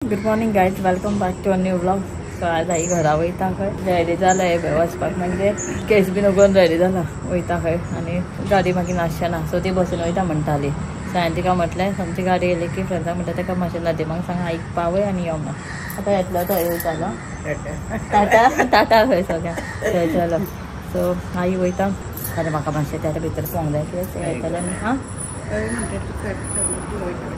Good morning guys, welcome back to a new vlog. So आज आई घरा वयता खंय रेडी जाला हे वचपाक, म्हणजे केस बीन उगोवन रेडी जाला वयता खंय आनी गाडी मागीर नासचें ना, सो ती बसीन वयता म्हणटाली. सो हांवें तिका म्हटलें आमची गाडी येयली की फ्रेंड्सांक म्हटलें ताका मातशें नदीमाक सांग आईक पावय आनी यो म्हणून. आतां येतलो तो येवपालो टाटा टाटा खंय सगळ्या थंय चलो. सो आई वयता आनी म्हाका मातशें त्या भितर पोवंक जाय कितें तें येतलें आनी हां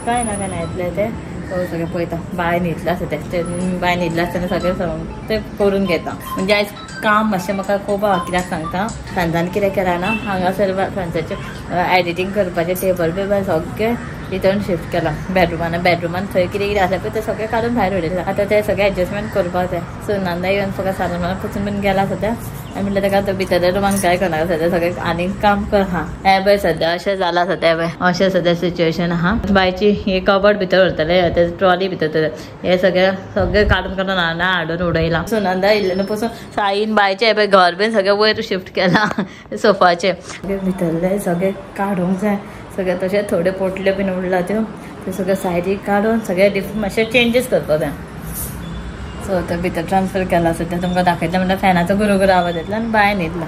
काय ना काय ना येतलें तें. सो सगळें पळयता बाय न्हिदलें आसा तें, बाय न्हिदलें आसतना सगळें तें करून घेता. म्हणजे आयज काम मातशें म्हाका खूब आहा, कित्याक सांगता सांजान कितें केलां ना हांगासर फ्रेंड्साचें एडिटींग करपाचें टेबल बिबल सगळें हितून शिफ्ट केलां बेडरुमान, बेडरुमान थंय कितें कितें आसलें पळय तें सगळें काडून भायर उडयलां. आतां तें सगळें एडजस्टमेंट करपाक जाय. सो नंदा येवन फक्त सामान पुसून बीन गेला सद्या. आनी म्हणलें ताका आतां भितरल्या रुमान काय करनाका सद्या, सगळें आनीक काम कर. हां हें पळय सद्या अशें जालां सद्या, पळय अशें सद्या सिच्युएशन आहा. बायची ही कबड भितर उरतलें, तें ट्रॉली भितर उरतलें, हें सगळें सगळें काडून काडून हांगा हाडून उडयलां. सुनंदा येयल्लें न्हू पसून साईन बायचें हें पळय घर बीन सगळें वयर शिफ्ट केलां सोफाचें. सगळें भितरलें सगळें काडूंक जाय, सगळें तशें थोडे पोटल्यो बीन उरला त्यो त्यो सगळें सायडीक काडून सगळें डिफरंट मातशें चेंजीस करपाक जाय. सो तो भितर ट्रान्सफर केला सद्या तुमकां दाखयतलें म्हणल्यार फॅनाचो गुरुगुरू आवाज येतलो आनी बाय न्हिदला.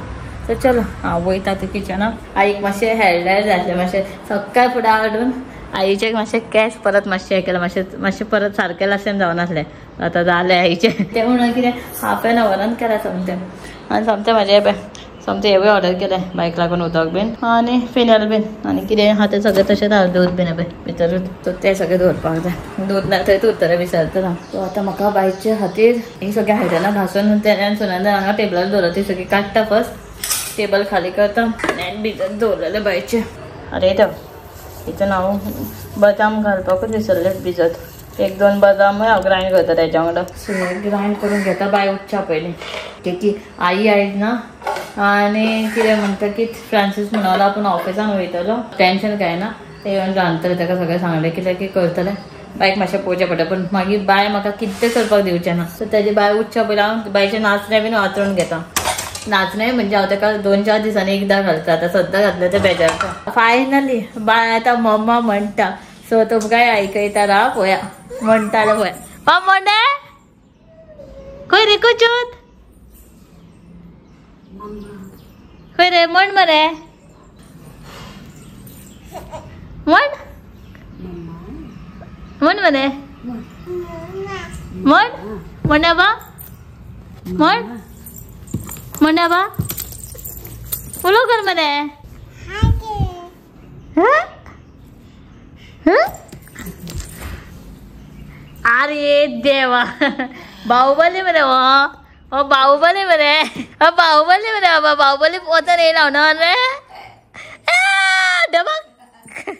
सो चलो हांव वयता तें किचनाक. आईक मातशें हेयर ड्रायर जाय आसलें, मातशें सकाळ फुडें हाडून आईचे मातशें केंस परत मातशें हें केलें, मातशें मातशें परत सारकें लासलें जावनासलें, आतां जालें आईचें तें म्हणून कितें हाफ एन आवरान केलां सोमतें. आनी सोमतें म्हाजें पळय सोमतें हेवूय ऑर्डर केलें बायक लागून उदक बीन आनी फिनल बीन आनी कितें आहा तें सगळें तशेंच आहा, दूद बीन पळय भितरूच. सो तें सगळें दवरपाक जाय, दूद ना थंयच उरतलें विसरतलें. सो आतां म्हाका बायचे खातीर ही सगळीं आयदनां घासून तेन्ना सुनंदा हांगा टेबलार दवरला ती सगळी काडटा, फर्स्ट टेबल खाली करता आनी भितर दवरलेलें बायचें. अरे देव, हितून हांव बदाम घालपाकूच विसरलें भिजत, एक दोन बदामूय हांव ग्रायंड करता तेच्या वांगडा. सो ग्रायंड करून घेता बाय उठच्या पयलीं, की आई आयज ना आनी कितें म्हणटा की फ्रांसीस म्हणोला आपूण ऑफिसान वयतलो, टेंशन काय ना, ते येवन रांदतलें, ताका सगळें सांगलें कितें की करतलें. बायक मातशें पळोवचें पडटा पूण मागीर बाय म्हाका कितें करपाक दिवचें ना. सो तेजी बाय उठच्या पयलीं हांव बायचें नाचणें बीन वातरून घेता. नाचणें म्हणजे हांव ताका 2-4 दिसांनी एकदां घालता, आतां सद्दां घातलें तें बेजारता. फायनली बाय आतां मम्मा म्हणटा, सो तुमकांय आयकयता राव पळया म्हणटालें पळया. मम्मा म्हणटा खंय रे कुचूत, खंय रे म्हण मरे म्हण म्हण मरे म्हण म्हणा बा म्हण म्हणा बा उलो कर मरे. अरे देवा बाहुबली मरे हो, बाहुबली मरे हो, बाहुबली मरे बाबा, बाहुबली वचन येयला ना रे डबक.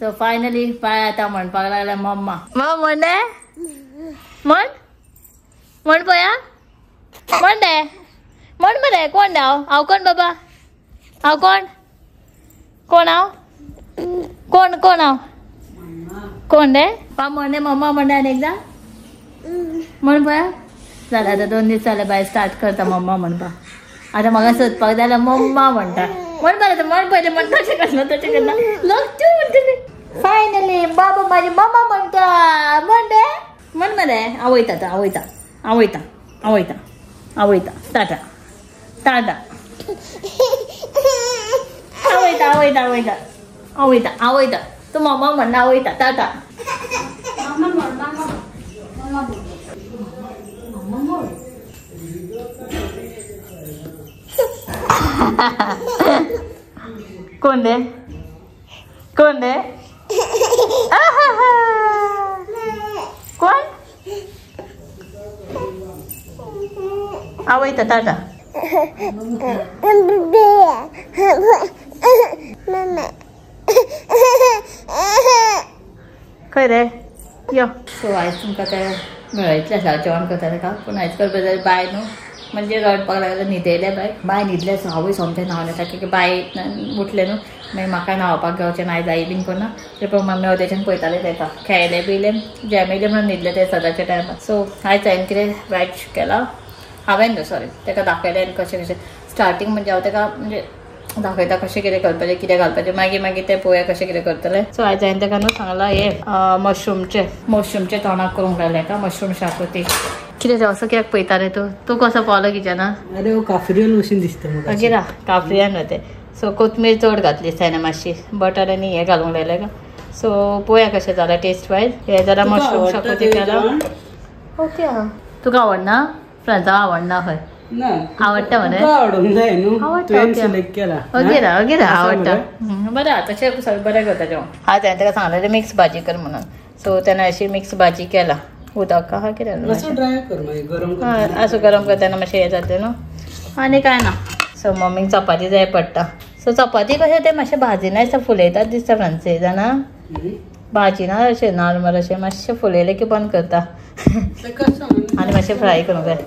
सो फायनली बाय आतां म्हणपाक लागल्या मम्मा. मम्मा म्हणले म्हण म्हण पळया म्हण रे म्हण मरे. कोण हांव? हांव कोण बाबा? हांव कोण? कोण हांव? कोण कोण हांव? कोण रे पा म्हणले मम्मा म्हणले आनी एकदां म्हण पळया. जालें आतां 2 दीस जाले बाय स्टार्ट करता मम्मा म्हणपाक. आतां म्हाका सोदपाक जाय जाल्यार मम्मा म्हणटा. म्हण बरें म्हण पयलें म्हण, तशें करना तशें करना लक्ष म्हणटलें. फायनली बाबा म्हाजी मम्मा म्हणटा म्हण रे म्हण मरे. हांव वयता आतां, हांव वयता, हांव वयता, हांव वयता, हांव वयता, टाटा टाटा, हांव वयता, हांव वयता, हांव वयता, हांव वयता, हांव वयता. तूं मम्मा म्हणना, हांव वयता टाटा. कोण रे? कोण रे? कोण? हांव वयता टाटा. खंय रे यो. सो आयज तुमकां तें मेळयतलें आसा जेवण करता ताका, पूण आयज करपा जाल्यार बाय न्हू म्हणजे रडपाक लागलें, न्हिदयलें बाय. बाय न्हिदलें सो हांवूय सोमतें न्हांवन येता की बाय उठलें न्हू मागीर म्हाका न्हांवपाक घेवचें ना, आयज आई बीन करना. ते पण मम्मी हांव तेच्यान पळयतालें ताका खेळलें बियलें जेमेलें म्हणून न्हिदलें तें सदांच्या टायमार. सो आयज हांवें कितें वेज केलां, हांवें न्हू सॉरी ताका दाखयलें आनी कशें कशें स्टार्टींग म्हणजे हांव ताका म्हणजे दाखयता कशें कितें करपाचें कितें घालपाचें मागीर मागीर तें पळोवया कशें कितें करतलें. सो आयज हांवें ताका न्हू सांगलां हें मशरूमचें तोंडाक करूंक लायलें का मशरूम शाकोती. कितें असो कित्याक पळयता रे तूं तूं कसो पावलो किचनान? अरे हो काफ्रियल भशेन दिसता म्हाका. मागीर काफ्रियान न्हू तें. सो कोथमीर चड घातली ताणें मातशी बटर आनी हें घालूंक लायलें का. सो पळोवया कशें जालां टेस्ट वायज. हें जाल्यार मशरूम शाकोती केला. ओके आहा. तुका आवडना? फ्रेंड्सांक आवडना खंय? ना आवडटा मरे? आवडूंक जाय न्हू. ओके ना ओके ना आवडटा बरें आहा तशें सगळें बरें करता जेवण. आयज हांवें ताका सांगलेलें मिक्स भाजी कर म्हणून. सो तेणें अशी मिक्स भाजी केला. उदक आहा कितें असो गरम करतना मातशें हें जातलें न्हू आनी कांय ना. सो मम्मीक चपाती जाय पडटा. सो चपाती कशें तें मातशें भाजिना दिसता फुलयतात दिसता फ्रांसीस जाणा भाजिना अशें नॉर्मल अशें मातशें फुलयलें की बंद करता आनी मातशें फ्राय करूंक जाय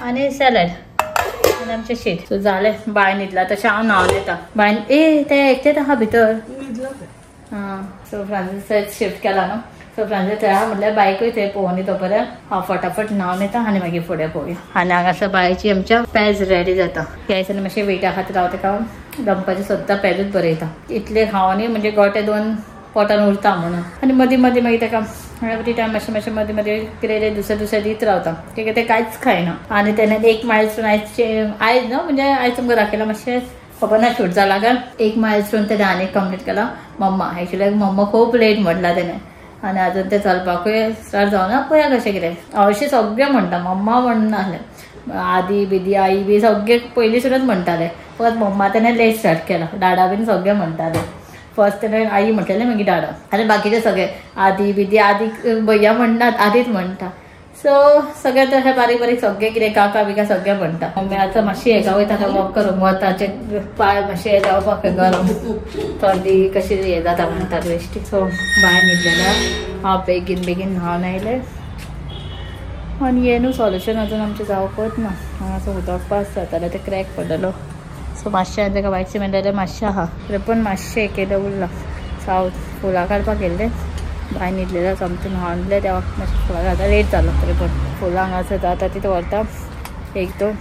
आनी सॅलड आनी आमचें शीत. सो जालें बाय न्हिदला तशें हांव न्हांवन येता. बायन ए तें एकटेच आहा भितर. आं सो फ्रांसीस शिफ्ट केला न्हू. सो फ्रांसीस थंय आहा म्हटल्यार बायकूय थंय पळोवन येता बरें. हांव फटाफट न्हांवन येता आनी मागीर फुडें पळोवया. आनी हांगासर बायची आमच्या पेज रेडी जाता. ह्या दिसांनी मातशें वेटा खातीर हांव ताका दनपारचें सद्दां पेजूच बरयता. इतलें खावन म्हणजे गोटे दोन पोटान उरता म्हणून. आनी मदीं मदीं मागीर ताका एवरी टायम मातशें मातशें मदीं मदीं कितें दुसरें दुसरें दीत रावता कित्याक तें कांयच खायना. आनी तेणें एक मायलस्टोन आयज न्हू म्हणजे आयज तुमकां दाखयलां मातशें खबर ना शूट जाला काय एक मायलस्टोन तेणें आनी कंप्लीट केला. मम्मा एक्चुअली मम्मा खूब लेट म्हटलां तेणें आनी अजून तें चलपाकूय स्टार्ट जावना. पळया कशें कितें अशें सगळें म्हणटा मम्मा म्हणनासलें आदी बिदी आई बी सगळे पयलींसूनच म्हणटाले. फकत मम्मा तेणें लेट स्टार्ट केला. डाडा बीन सगळे म्हणटाले. फर्स्ट तेणें आई म्हटलेलें मागीर डाडा आनी बाकीचे सगळे आदी बिदी आदी भैया म्हणनात आदीच म्हणटा. सो सगळे तशें बारीक बारीक सगळे कितें काका बिका सगळे म्हणटा. मम्मी आतां मातशी हेका वयता थंय वॉक करूंक वताचे पांय मातशे हें जावपाक गरम थंडी कशी हें जाता म्हणटात बेश्टी. सो बाय न्हिदलेल्या हांव बेगीन बेगीन न्हांवन आयलें आनी हें न्हू सोल्युशन अजून आमचें जावपच ना. हांगासर उदक पास जातालें तें क्रॅक पडलेलो. सो मातशें हांवें ताका वायट सिमेंट जाल्यार मातशें आहा तरी पण मातशें केलें उरलां. सो हांव फुलां काडपाक गेल्लें बाय न्हिदलेलें सोमतें न्हांवलें तेवा मातशें फुलां घालता लेट जालो तरी पण फुलां हांगासर जाता तितूं व्हरता एक दोन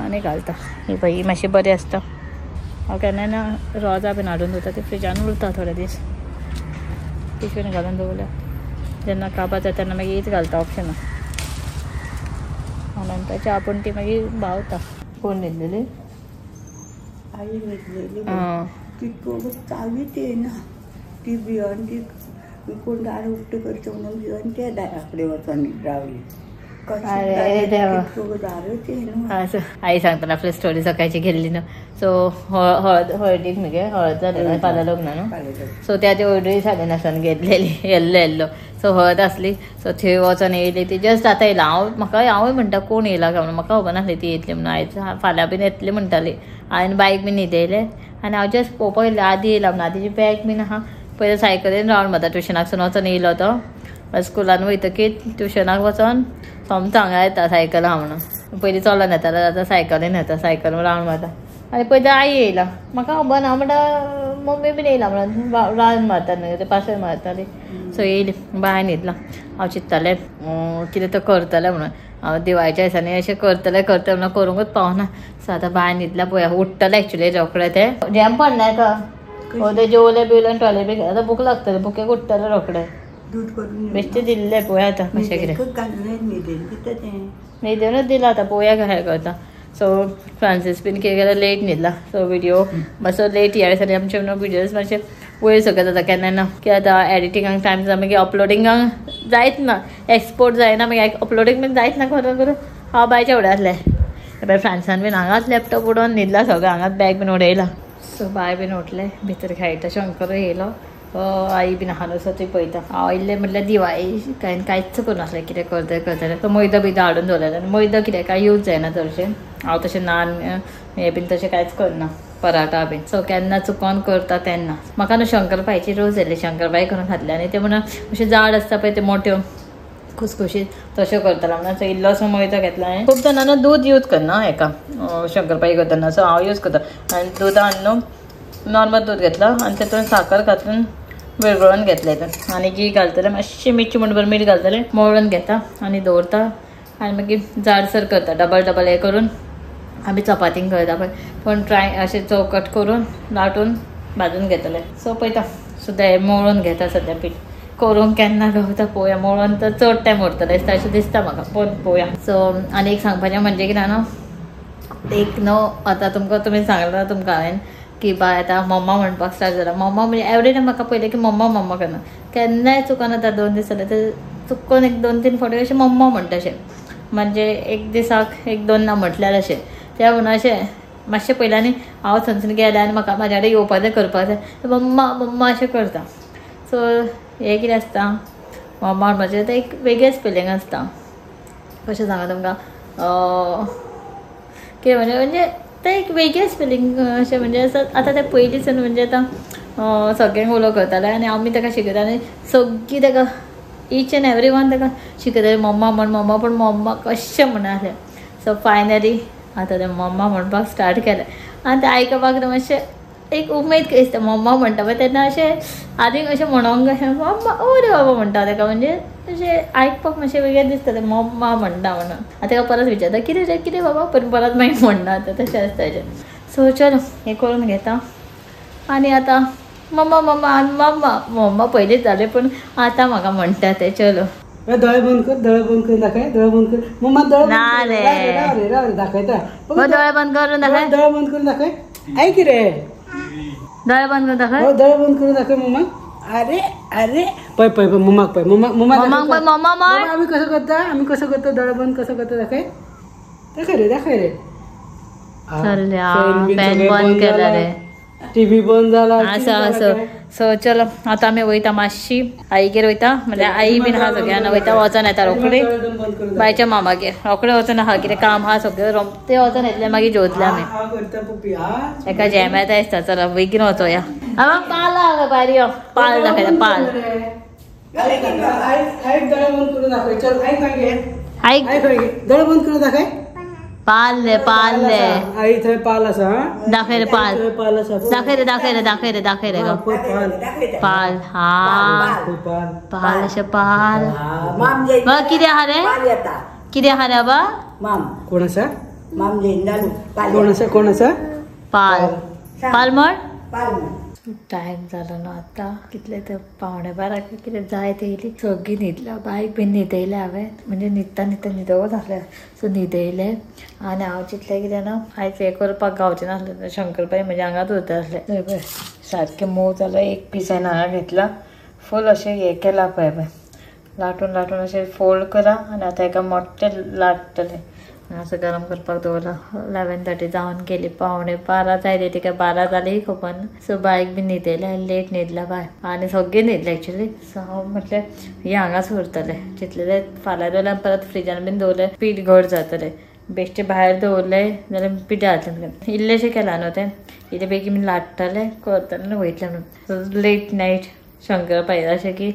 आनी घालता. ही पळय ही मातशी बरी आसता. हांव केन्ना ना रोजां बीन हाडून दवरता ती फ्रिजान उरता थोडे दीस पिशवेन घालून दवरल्या जेन्ना काबार जाता तेन्ना मागीर हीच घालता ऑप्शनां आनी आपूण ती मागीर भावता. कोण न्हिदलेली? आई न्हिदलेली ती चावीच येयना ती भिवन ती कोण दार उक्तें करचें म्हणून भिवन त्या दारा कडेन वचोन रावली. आई सांगतना आपली स्टोरी सकाळची घेतली न्हू. सो हळद हळदीक मगे हळद जालें फाल्यां लग्न न्हू. सो त्या ती हळदूय साडे नासतना घेतलेली येल्लो येल्लो. सो हळद आसली. सो थंय वचोन येयली ती जस्ट आतां येयला. हांव म्हाका हांवूय म्हणटा कोण येयला काय म्हणून म्हाका खबर नासली ती येतली म्हणून. आयज फाल्यां बीन येतली म्हणटाली. हांवें बायक बीन न्हिदयलें आनी हांव जस्ट पळोवपाक येयलें आदी येयला म्हणून. आदीची बॅग बीन आहा पयलीं सायकलीन रावंड मारता ट्युशनाक वचोन येयलो तो स्कुलान वयतकीर ट्युशनाक वचोन सोमतो हांगा येता सायकल आहा म्हणून. पयलीं चलोन येतालो आतां सायकलीन येता सायकल रावंड मारता. आनी पयलीं आई येयला म्हाका खबर ना म्हणटा मम्मी बीन येयला म्हणून रावंड मारता न्हू ते पासय मारताली. सो येयली बाय न्हिदला. हांव चिंत्तालें कितें तो करतलें म्हणून हांव दिवाळीच्या दिसांनी अशें करतलें करतलें म्हणून करूंकच पावना. सो आतां बाय न्हिदला पळया उठ्ठलें एक्चुली रोखडें तें जेम पडना येता ते जेवलें बिवलें आनी टॉयलेट बी आतां भूक लागतली भुकेक उठ्ठलें रोखडें. दूद करून बेश्टें दिल्लें पळोवया आतां कशें कितें न्हिदेनूच दिलां आतां पळोवया कशें करता. सो फ्रांसीस बीन कितें केलें लेट न्हिदला. सो व्हिडियो मातसो लेट ह्या दिसांनी आमचे व्हिडियोज मातशे वयर सकयल जाता केन्ना ना की आतां एडिटिंगाक टायम जाता मागीर अपलोडिंगाक जायच ना एक्सपोर्ट जायना मागीर अपलोडींग बीन जायच ना करून करून हांव बायच्या फुडें आसलें. फ्रांसान बीन हांगाच लॅपटॉप उडोवन न्हिदला सगळें हांगाच बॅग बीन उडयला. सो बाय बीन उठलें भितर खेळटा शंकरूय येयलो आई बीन आहा न्हू सो ती पळयता. हांव इल्लें म्हटल्यार दिवाळी कांय कांयच करूं नासलें कितें करतलें करतलें. तो मैदो बिदो हाडून दवरलेलो आनी मैदो कितें कांय यूज जायना चडशें. हांव तशें नान हें बीन तशें कांयच करना पराठा बीन. सो केन्ना चुकोन करता तेन्ना म्हाका न्हू शंकरपायची रोज येयल्ली शंकरपाय करून खातले आनी ते म्हणून अशें जाड आसता पळय ते मोट्यो खुसखुशीत तश्यो करतलो म्हणून. सो इल्लोसो मैदो घेतला हांवें. खूब जाणां न्हू दूद यूज करना हेका शंकरपाळी करतना. सो हांव यूज करता आनी दुदान न्हू नॉर्मल दूद घेतला आनी तेतून साकर घातून विरगळून घेतलें हितून आनी घी घालतलें मातशें मिरची म्हणबर मीठ घालतलें मळून घेता आनी दवरता आनी मागीर जाडसर करता डबल डबल हें करून आमी चपातींक करता पळय पूण ट्राय अशें चौकट करून लाटून भाजून घेतले. सो पळयता सुद्दां हें मळून घेता सद्या पीठ करूंक केन्ना गावता पळोवया. मळून तर चड टायम उरतलें दिसता अशें दिसता म्हाका, पण पळोवया. सो आनी एक सांगपाचें म्हणजे कितें न्हू एक न्हू आतां तुमकां तुमी सांगलां तुमकां हांवें की बाय आतां मम्मा म्हणपाक स्टार्ट जाला. मम्मा म्हणजे एवरी टायम म्हाका पयलें की मम्मा मम्मा करना, केन्नाय चुकन आतां 2 दीस जाले ते चुकोन एक 2-3 फावटी अशें मम्मा म्हणटा अशें, म्हणजे एक दिसाक 1-2 ना म्हटल्यार अशें. त्या म्हणून अशें मातशें पयलें आनी हांव थंयसून गेलें आनी म्हाका म्हाज्या कडेन येवपा जाय करपा जाय मम्मा मम्मा अशें करता. सो हें कितें आसता मम्मा म्हणपाचें तें एक वेगळेंच फिलींग आसता. कशें सांगा तुमकां कितें म्हणजे म्हणजे तें एक वेगळेंच फिलींग अशें म्हणजे आतां तें पयलींसून म्हणजे आतां सगळ्यांक उलो करतालें आनी आमी ताका शिकयता आनी सगळीं ताका इच एन्ड एवरी वन ताका शिकयताले मम्मा म्हण मम्मा, पूण मम्मा कशें म्हणनासलें. सो फायनली आतां तें मम्मा म्हणपाक स्टार्ट केलें आनी तें आयकपाक मातशें एक उमेद कशी दिसता मम्मा म्हणटा पळय तेन्ना अशें आनीक अशें म्हणोंक कशें मम्मा ओ रे बाबा म्हणटा ताका, म्हणजे अशें आयकपाक मातशें वेगळें दिसता तें मम्मा म्हणटा म्हणून. आतां ताका परत विचारता कितें रे कितें बाबा, पण परत मागीर म्हणना आतां तशें आसता तेजें. सो चलो हें करून घेता आनी आतां मम्मा मम्मा आनी मम्मा मम्मा पयलींच जालें पूण आतां म्हाका म्हणटा तें. चलो दोळे बंद कर, दोळे बंद करून दाखय, दोळे बंद कर मम्मा, दोळे ना रे राव रे दाखयता, दोळे बंद करून दाखय, दोळे बंद करून दाखय, ऐक रे दोळे बंद करून दाखय, दोळे बंद करून दाखय मम्मा. अरे अरे पळय पळय पळय मम्माक पळय, मम्मा मम्मा मम्माक पळय, मम्मा म्हण आमी कसं करता, आमी कसं करता, दोळे बंद कसं करता दाखय, दाखय रे दाखय रे. फॅन बंद केला रे, टीव्ही बंद जाला आसा असो. सो चलो आतां आमी वयता मातशी आईगेर वयता, म्हणल्यार आई बीन आहा सगळ्यांना वयता, वचोन येता रोखडे बायच्या मामागेर रोखडे वचोन आहा कितें काम आहा सगळें रोमते वचोन येतलें मागीर जेवतलें आमी. एका जेम येता दिसता. चला बेगीन वचोया. आं पाल आहा भायर यो, पाल दाखयता पाल. आईक दोळे बंद करून दाखय, पाल रे पाल रे आई थंय पाल आसा दाखय रे पाल, दाखय रे दाखय रे दाखय रे दाखय रे पाल. हा पाल अशें पाल कितें आहा रे, कितें आहा रे बाबा? कोण आसा कोण आसा कोण आसा? पाल पाल म्हण. टायम जालो न्हू आतां कितले ते 11:45 कितें जाय ते येयली, सगळीं न्हिदल्या, बायक बीन न्हिदयलें हांवें, म्हणजे न्हिदता न्हिदता न्हिदोवच आसलें. सो न्हिदयलें आनी हांव चिंतलें कितें ना आयज हें करपाक गावचें नासलें, शंकरपाळी म्हणजे हांगाच उरता आसलें. पळय सारकें मोव जालो, एक पीस हांवें हांगा घेतला, फूल अशें हें केलां पळय पळय लाटून लाटून अशें फोल्ड करा आनी आतां एका मोट्टें लाट्टलें. असं गरम करपाक दवरला. 11:30 जावन गेली, 11:45 जायली तिका, 12 जाली खबर ना. सो बायक बी न्हिदयलें, लेट न्हिदला बाय आनी सगळीं न्हिदलें एक्चुली. सो हांव म्हटलें हें हांगाच उरतलें, चिंतलेलें फाल्यां जाल्यार परत फ्रिजान बीन दवरलें पीठ घट जातलें, बेश्टें भायर दवरलें जाल्यार पिठ्या जातलें म्हणलें. इल्लेशें केलां न्हू तें, इल्लें बेगीन लाट्टलें करतलें आनी वयतलें म्हणून. लेट नायट शंकरपाळी अशें की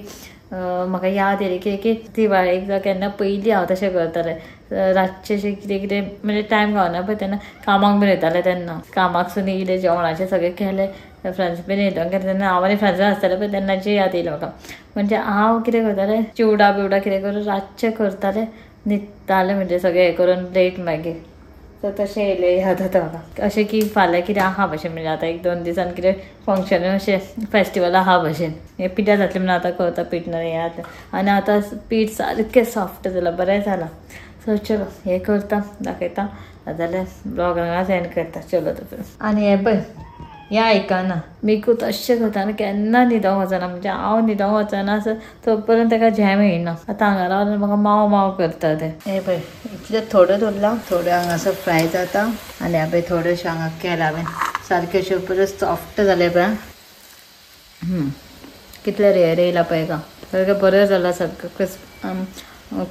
म्हाका याद येयली की की दिवाळेक जावं केन्ना पयलीं हांव तशें करतालें, रातचें अशें कितें कितें म्हणजे टायम गावना पळय तेन्ना कामाक बीन वयतालें, तेन्ना कामाकसून येयलें जेवणाचें सगळें केलें, फ्रेंड्स बीन येयलो केन्ना तेन्ना हांव आनी फ्रेंड्सां आसतालें पळय तेन्नाची याद येयली म्हाका. म्हणजे हांव कितें करतालें चिवडा बिवडा कितें करून रातचें करतालें, न्हिदतालें म्हणजे सगळें हें करून लेट मागीर. सो तशें येयलें याद जाता म्हाका अशें की फाल्यां कितें आहा भशेन, म्हणजे आतां 1-2 दिसान कितें फंक्शन अशें फेस्टिवल आहा भशेन, हें पिठ्या जातलें म्हणून आतां करता पीठ ना हें जातलें. आनी आतां पीठ सारकें सॉफ्ट जालां, बरें जालां. सो चलो हें करता दाखयता, नाजाल्यार ब्लॉग हांगाच एंड करता. चलो तर आनी हें पळय हें आयकना मिकू तशें करता आनी केन्ना न्हिदोंक वचना, म्हणजे हांव न्हिदोंक वचना सो तो पर्यंत ताका झेम येयना. आतां हांगा रावन म्हाका माव माव करता तें. हें पळय इतलें थोडें दवरलां, थोडें हांगासर फ्राय जाता आनी हें पळय थोडेशें हांगा केलां हांवें, सारकें अशें बरें सॉफ्ट जालें पळय. कितलें रेयर येयलां पळय का, सारकें बरें जालां, सारकें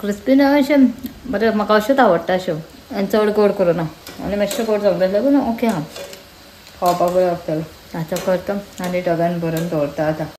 क्रिस्पी ना अशें बरें, म्हाका अशेंच आवडटा अशें, आनी चड गोड करूं ना आनी मातशें गोड जावंक जाय पूण ओके आहा, खावपाक बरें लागतलें. आतां करता आनी डब्यान भरून दवरता आतां.